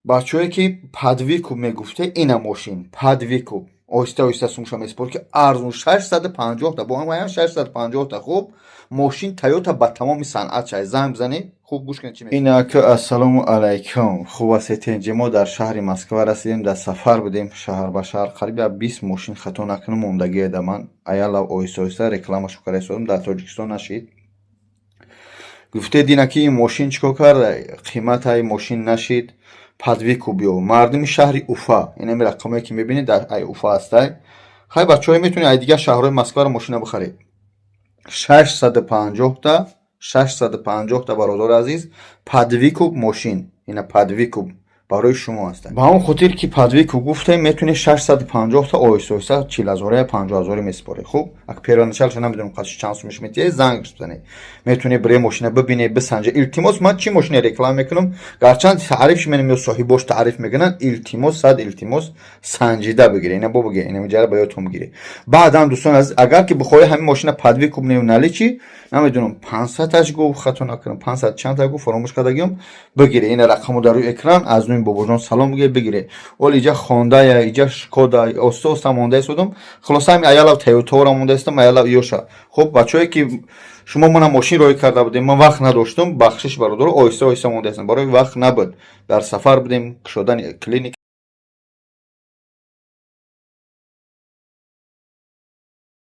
Бачаҳое, ки под выкуп мегуфте, ина мошин под выкуп, оҳиста оҳиста сумша месупор, ки арзун 650-та, бо ҳамаям 650-та. Хуб, мошин Тойота ба тамоми санъат шай. Занг бизанед. Хуб, гӯш кунед, чӣ. Инак, ассалому алайкум, хуб ҳастед? Тенҷи мо дар шаҳри Москва расидем, дар сафар будем, шаҳр ба шаҳр, қариб як 20 мошин, хато накунам, мондагие да. Ман аялав оҳиста оҳиста рекламашу карда истодам, дар Тоҷикистон нашид. Гуфтед ина ки ин мошин чӣ кор карда, қиматаи мошин нашид, под выкуп биё. Мардуми шаҳри Уфа, инами рақамое, ки мебинед, дар ай Уфа ҳастай. Хай, бачаҳое, метавонед ай дигар шаҳрҳои Москваро мошина бихаред. 650-та, 650-та, бародари азиз, под выкуп мошин, ина под выкуп барои шумо ҳастанд. Ба он хотир ки под выкуп гуфтем, метавонед 650-та оҳиста оҳиста 40 ҳазора, 50 ҳазорӣ месупоред. Хуб, ак первоначалша намедонам қадши чанд сумаш метиҳед, занг бизанед. Метавонед бире, мошина бибинед, бисанҷед. Илтимос, ман чӣ мошина реклама мекунам, гарчанд таърифш менам ё соҳибош таъриф мекунанд, илтимос, сад илтимос, санҷида бигиред. Ина бо бигиред, ина ҷара ба ёдтон бигиред. Баъдан, дӯстони азиз, агар ки бихоҳед ҳамин мошина под выкуп не наличи, намедонам, 500-аш гуфт, хато накунам, 500 чандта гуфт, фаромӯш кардагиём, бигиред. Ина рақамо дар рӯи экран, аз номи Бобоҷон салом бигиред, бигиред. Оли иҷа Хондая, иҷа Шкода, оста оста монда истодам. Хулоса, ҳами аялав Тойотаро монда истодам, аялав иёша. Хуб, бачаҳое, ки шумо мана мошин роҳӣ карда будем, ман вақт надоштам, бахшиш, бародаро, оҳиста оҳиста монда истам, барои вақт набуд, дар сафар будем, кушодани клиник.